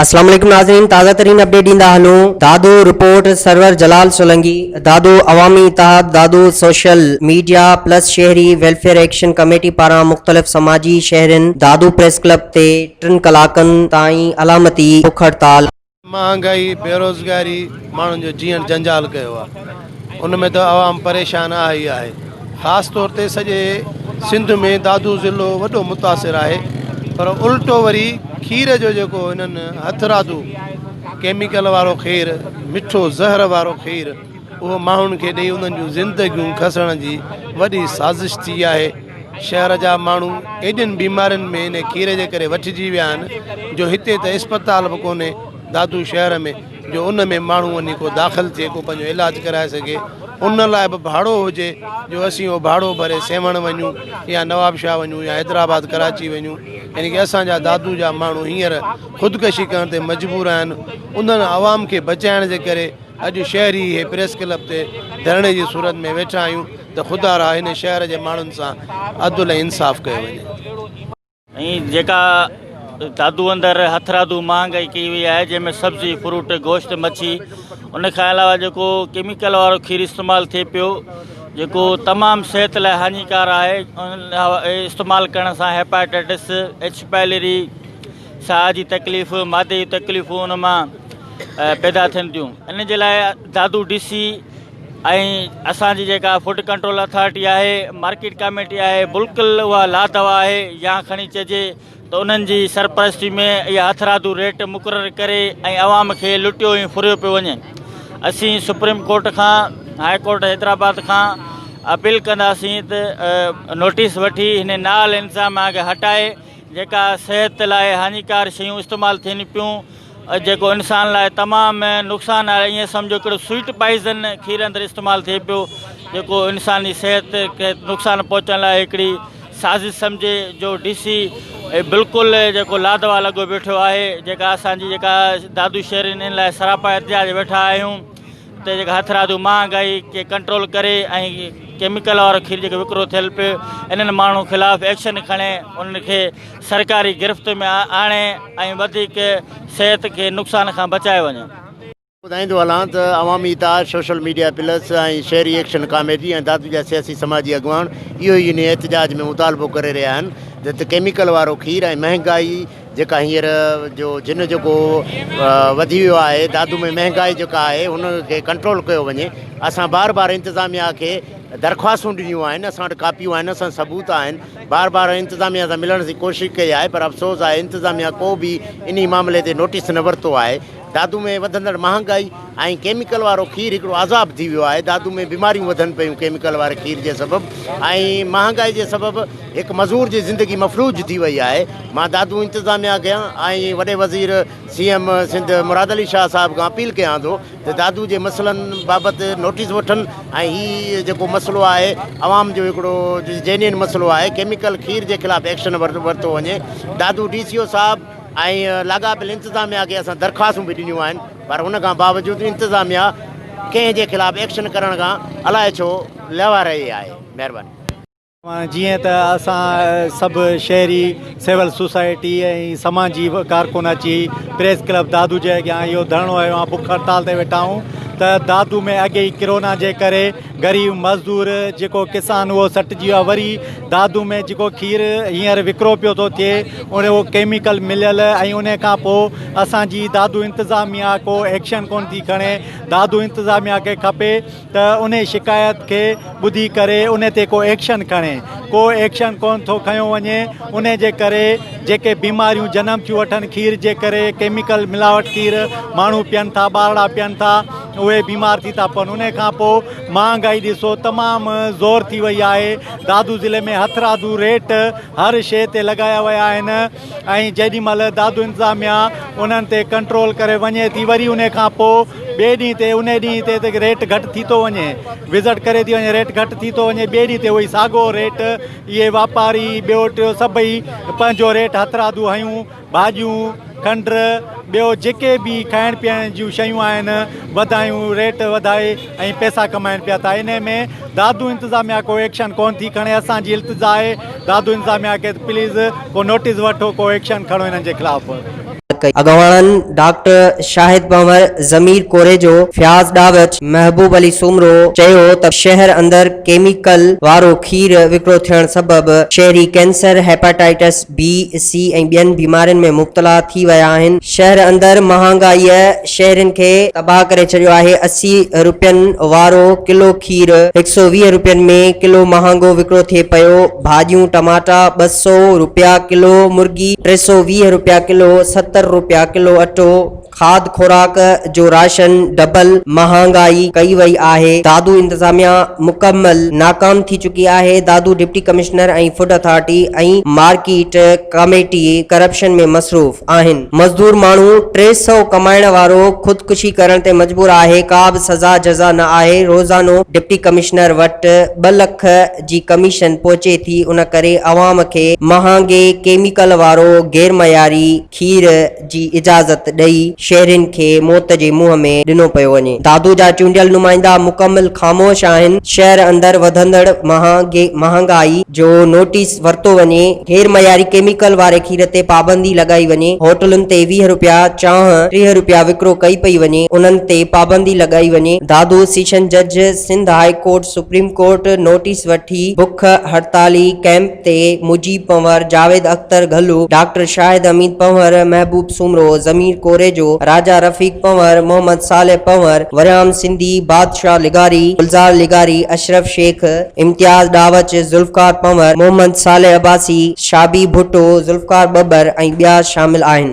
اسلام عليڪم ناظرين تازه ترين اپڊيٽ ڏيندا هلون دادو رپورٽ سرور جلال سولنگي دادو عوامي اتحاد دادو سوشل ميڊيا پلس شهري ويلفيئر ايڪشن ڪميٽي پاران مختلف سماجي شهرين دادو پريس ڪلب تي ٽن ڪلاڪن تائين علامتي بک هڙتال. مهانگائي، بيروزگاري ماڻهن جو جيئڻ جنجال ڪيو آهي ان ۾ ته عوام پريشان آهي ئي آهي خاص طور تي سڄي سنڌ ۾ دادو ضلعو وڏو متاثر آهي پر الٽو وري کير جو جيڪو هنن هٿرادو ڪيميڪل وارو کير مٺو زهر وارو کير اهو ماڻهن کي ڏئي انهن جون زندگيون کسڻ جي وڏي سازش ٿي آهي شهر جا ماڻهو ايڏين بيمارين ۾ ان کير جي ڪري وٺجي ويا آهن جو هتي ته اسپتال به ڪونهي دادو شهر ۾ جو ان ۾ ماڻهو وڃي ڪو داخل ٿئي ڪو پنهنجو علاج ڪرائي سگهي ان لاء به ڀاڙو هجي جو اسين اهو ڀاڙو ڀري سيوهڻ وڃون يا نوابشاهه وڃون يا حيدرآباد ڪراچي وڃون يعني ڪي اسان جا دادو جا ماڻهو هينئر خودڪشي ڪرڻ تي مجبور آهن انهن عوام کي بچائڻ جي ڪري اڄ شهري هي پريس ڪلب تي ڌرڻي جي صورت ۾ ويٺا آهيون ته خدا را هن شهر جي ماڻهن سان عدل ۽ انصاف ڪيو وڃي. ۽ جيڪا دادو اندر هٿرادو مهانگائي ڪئي وئي آهي جنهن ۾ سبزي فروٽ گوشت مڇي ان کان علاوه جيڪو ڪيميڪل وارو کير استعمال ٿئي پيو جيڪو تمام صحت لاء هاڃيڪار آهي استعمال ڪرڻ سان هيپاٽائٽس ايڇ پائلري ساهه جي تڪليف مادي جون تڪليفون ان مان پيدا ٿين ٿيون ان جي لاء دادو ڊي سي ۽ اسان جي جيڪا فوڊ ڪنٽرول اٿارٽي آهي مارڪيٽ ڪاميٽي آهي بلڪل اها لادوا آهي يا کڻي چئجي ته انهن جي سرپرستي ۾ اها هٿرادو ريٽ مقرر ڪري ۽ عوام کي لٽيو ۽ ڦريو پيو وڃي اسين سپريم ڪورٽ کان هاء ڪورٽ حيدرآباد کان اپيل ڪنداسين ته نوٽيس وٺي هن نااهل انتظاميا کي هٽائي جيڪا صحت لاء هاڃيڪار شيون استعمال ٿين پيون جيڪو انسان لاء تمام نقصان آهي ائين سمجهو هڪڙو سوئيٽ پائزن کير اندر استعمال ٿئي پيو جيڪو انساني صحت کي نقصان پهچڻ لاء هڪڙي سازش سمجهي جو ڊي سي بلڪل جيڪو لادوا لڳو بيٺو آهي جيڪا اسانجي جيڪا دادو شهرين ان لاء سراپا احتجاج ويٺا آهيون ته جيڪا هٿرادو مهانگائي کي ڪنٽرول ڪري ۽ ڪيميڪل وارو کير جيڪو وڪرو ٿيل پيو انهن ماڻهن خلاف ايڪشن کڻي انهن کي سرڪاري گرفت ۾ آڻي ۽ وڌيڪ صحت کي نقصان کان بچايو وڃي. ٻڌائيندو هلان ته عوامي اتحاد، سوشل ميڊيا پلس ۽ شهري ايڪشن ڪاميٽي ۽ دادو جا سياسي سماجي اڳواڻ اهو ئي انهي احتجاج ۾ مطالبو ڪري رهيا آهن ته ڪيميڪل وارو کير ۽ مهنگائي جيڪا هينئر جو جن جيڪو وڌي ويو آهي دادو ۾ مهنگائي جيڪا آهي ان کي ڪنٽرول ڪيو وڃي اسان بار بار انتظاميا کي درخواستون ڏنيون آهن اسان وٽ ڪاپيون آهن اسان ثبوت آهن بار بار انتظاميا سان ملڻ جي ڪوشش ڪئي آهي پر افسوس آهي انتظاميا ڪو به انهي معاملي تي نوٽيس نه ورتو آهي دادو ۾ وڌندڙ مهانگائي ۽ ڪيميڪل وارو کير هڪڙو عذاب ٿي ويو آهي دادو ۾ بيماريون وڌن پيون ڪيميڪل واري کير جي سبب ۽ مهانگائي جي سبب هڪ مزور جي زندگي مفلوج ٿي وئي آهي مان دادو انتظاميا کان ۽ وڏي وزير سي ايم سنڌ مراد علي شاهه صاحب کان اپيل ڪيان ٿو ته دادو جي مسئلن بابت نوٽيس وٺن ۽ هي جيڪو مسئلو آهي عوام جو هڪڙو جينين مسئلو آهي ڪيميڪل کير جي خلاف ايڪشن ورتو وڃي دادو ڊي سي او صاحب ۽ لاڳاپيل انتظاميا کي اسان درخواستون به ڏنيون آهن پر ان کان باوجود انتظاميا ڪنهن جي خلاف ايڪشن ڪرڻ کان الائي ڇو لهوا رهي آهي مهرباني. جيئن ته اسان سڀ شهري سول سوسائٽي ۽ سماجي ڪارڪن اچي پريس ڪلب دادو جي اڳيان اهو ڌرڻو هنيو آهي بک هڙتال تي ويٺا آهيون ته دادو ۾ اڳي ئي ڪرونا جي ڪري غريب مزدور جيڪو ڪسان اهو سٽجي ويو آهي وري دادو ۾ جيڪو کير هينئر وڪرو پيو ٿو ٿئي ان اهو ڪيميڪل مليل ۽ ان کان پوء اسان جي دادو انتظاميا ڪو ايڪشن ڪون ٿي کڻي دادو انتظاميا کي کپي ته ان شڪايت کي ٻڌي ڪري ان تي ڪو ايڪشن کڻي ڪو ايڪشن ڪون ٿو کنيو وڃي ان جي ڪري جيڪي بيماريون جنم ٿيون وٺن کير جي ڪري ڪيميڪل ملاوٽ کير ماڻهو پين ٿا ٻارڙا پين ٿا اهي بيمار ٿي ٿا پون ان کان پوء مهانگائي ڏسو تمام زور ٿي وئي آهي دادو ضلعي ۾ هٿرادو ريٽ هر شيء تي لڳايا ويا آهن ۽ جيڏي مهل دادو انتظاميا انهن تي ڪنٽرول ڪري وڃي ٿي وري ان کان پوء ٻئي ڏينهن تي ان ڏينهن تي ته ريٽ گهٽ ٿي ٿو وڃي وزٽ ڪري ٿي وڃي ريٽ گهٽ ٿي ٿو وڃي ٻئي ڏينهن تي اهو ئي ساڳو ريٽ اهي واپاري ٻيو ٽيو سڀئي پنهنجو ريٽ هٿرادو هنيون ڀاڄيون، کنڊ، ٻيو جيڪي به کائڻ پيئڻ جون شيون آهن وڌايون ريٽ وڌائي ۽ پئسا ڪمائن پيا ٿا انهي ۾ دادو انتظاميا ڪو ايڪشن ڪون ٿي کڻي اسان جي التجا آهي دادو انتظاميا کي پليز ڪو نوٽيس وٺو ڪو ايڪشن کڻو انهن جي خلاف. ڪئي. اڳواڻن ڊاڪٽر شاهد پنهور، ضمير ڪوريجو، فياض ڏاوچ، محبوب علي سومرو چيو ته شهر اندر ڪيميڪل وارو کير وڪرو ٿيڻ سبب شهري ڪينسر، هيپاٽائٽس بي، سي ۽ ٻين بيمارين ۾ مبتلا ٿي ويا آهن، شهر اندر مهانگائيء شهرين کي تباهه ڪري ڇڏيو آهي، 80 روپين وارو ڪلو کير هڪ سئو 20 روپين ۾ ڪلو مهانگو وڪرو ٿئي پيو، ڀاڄيون ٽماٽا 200 روپيا ڪلو، مرغي 320 روپيا ڪلو، 70 روپيا ڪلو اٽو، کاڌ خوراڪ جو راشن ڊبل مهانگائي ڪئي وئي آهي، دادو انتظاميا مڪمل ناڪام ٿي چڪي آهي، Dadu deputy commissioner ۽ food authority ۽ market committee corruption ۾ مصروف آهن، مزدور ماڻهو 300 ڪمائڻ وارو خودڪشي ڪرڻ تي مجبور آهي، ڪا به سزا جزا نه آهي، روزانو ڊپٽي ڪمشنر وٽ ٻه لک جي ڪميشن پهچي ٿي ان ڪري عوام کي مهانگي ڪيميڪل وارو غيرمعياري کير جي اجازت ڏئي شهرين کي موت جي منهن ۾ ڏنو پيو وڃي. دادو جا چونڊيل نمائندا مڪمل خاموش آهن، شهر اندر وڌندڙ مهانگائي جو نوٽيس ورتو وڃي، غير معياري ڪيميڪل واري کير تي پابندي لڳائي وڃي، هوٽلن تي 20 روپيا چانهه 30 روپيا وڪرو ڪئي پئي وڃي، انهن تي پابندي لڳائي وڃي، دادو سيشن جج Sindh high court supreme court notice وٺي بک هڙتالي ڪئمپ تي مجيب پنهور، جاويد اختر گهلو، ڊاڪٽر شاهد حميد پنهور، محبوب سومرو، ضمير ڪوريجو، راجا رفيق پنهور، محمد صالح پنهور، وريام سنڌي، بادشاهه لغاري، گلزار لغاري، اشرف شيخ، امتياز ڏاوچ، ذوالفقار پنهور، محمد صالح عباسي، شابي ڀٽو، ذوالفقار ٻٻر ۽ ٻيا شامل آهن.